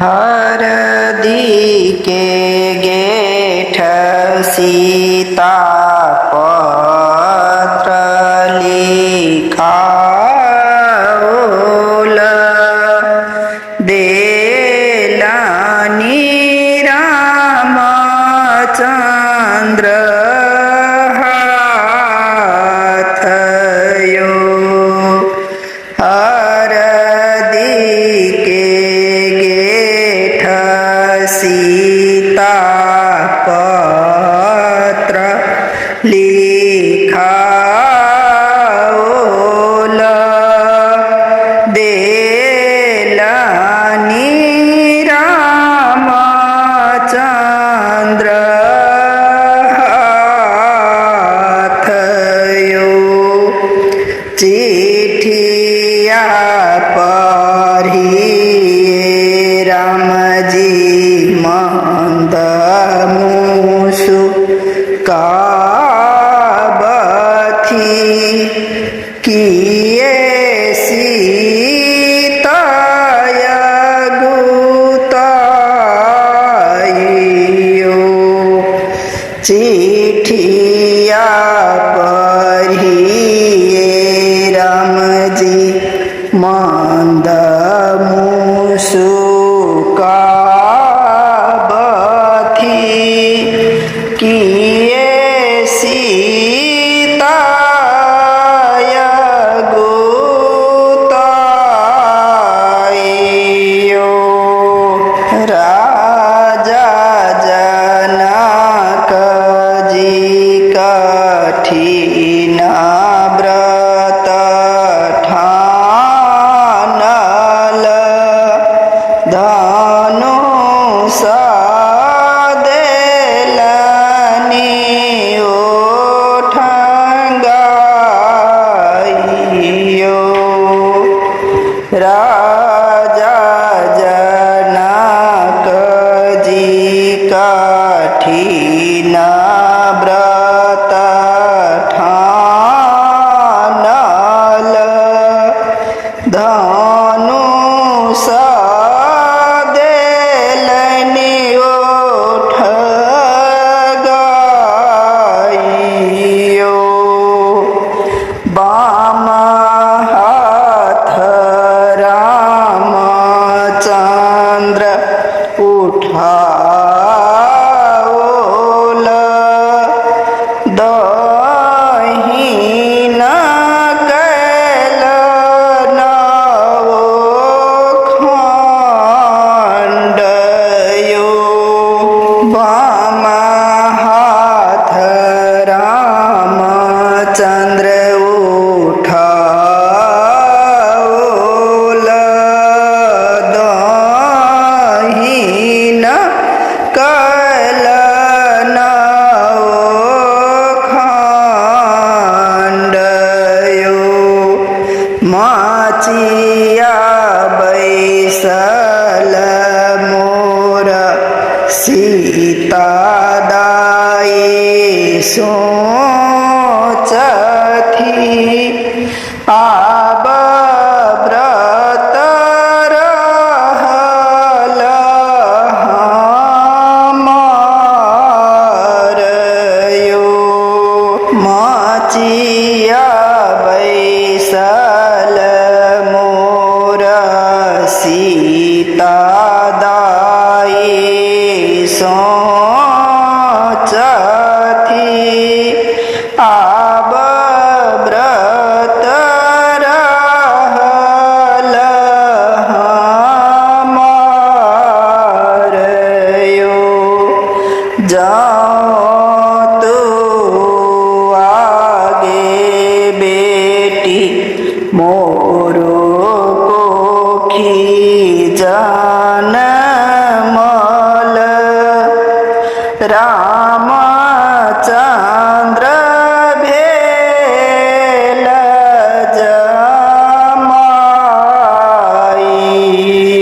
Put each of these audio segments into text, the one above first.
हरदि के गेठ सीता पत्र लिखाओल, देलनि रामचन्द्र हाथ यो। हरदि के गेठ सीता पत्र लिखाओल, देलनि रामचन्द्र हाथ यो। चिठिया पढ़िए रामजी मंद मुसु काबथि, किए सीता गुताइयो। चिठिया पढ़िए रामजी मंद मुसु काबथि, किए सीता गुताइयो। राजा जनक जी कठिन व्रत ठानल, धनुष देलनि ओठंगाइयो। राजा जनक जी कठिन व्रत ठानल, धनुष देलनि ओठगाइयो। बाम हाथ रामचन्द्र उठाओल, दहिन कैल नओ खण्डयो। बाम हाथ रामचन्द्र उठाओल, दहिन कैल नओ खण्डयो। माचिया बैसल मोर सीता दाई सोचथि, आब व्रत रहल हमार यो। माचिया बैसल मोर सीता दाई सोचथि, आब व्रत रहल हमार यो। जाओ तो आगे बेटी मोरो कोखी जनमल, रामचन्द्र भेल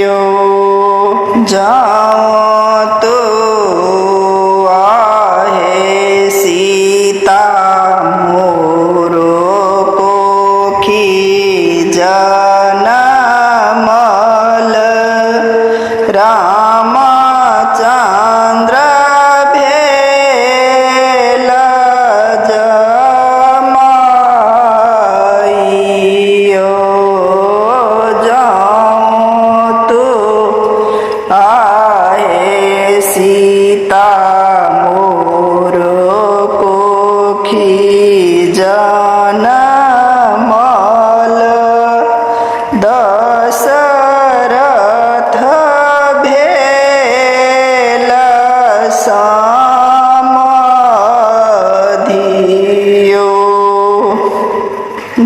जमाइयो। जाओ तो आहे सीता मोरो कोखी जनमल, राम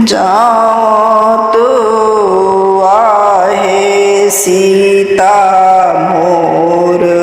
जाओ तो आहे सीता मोर।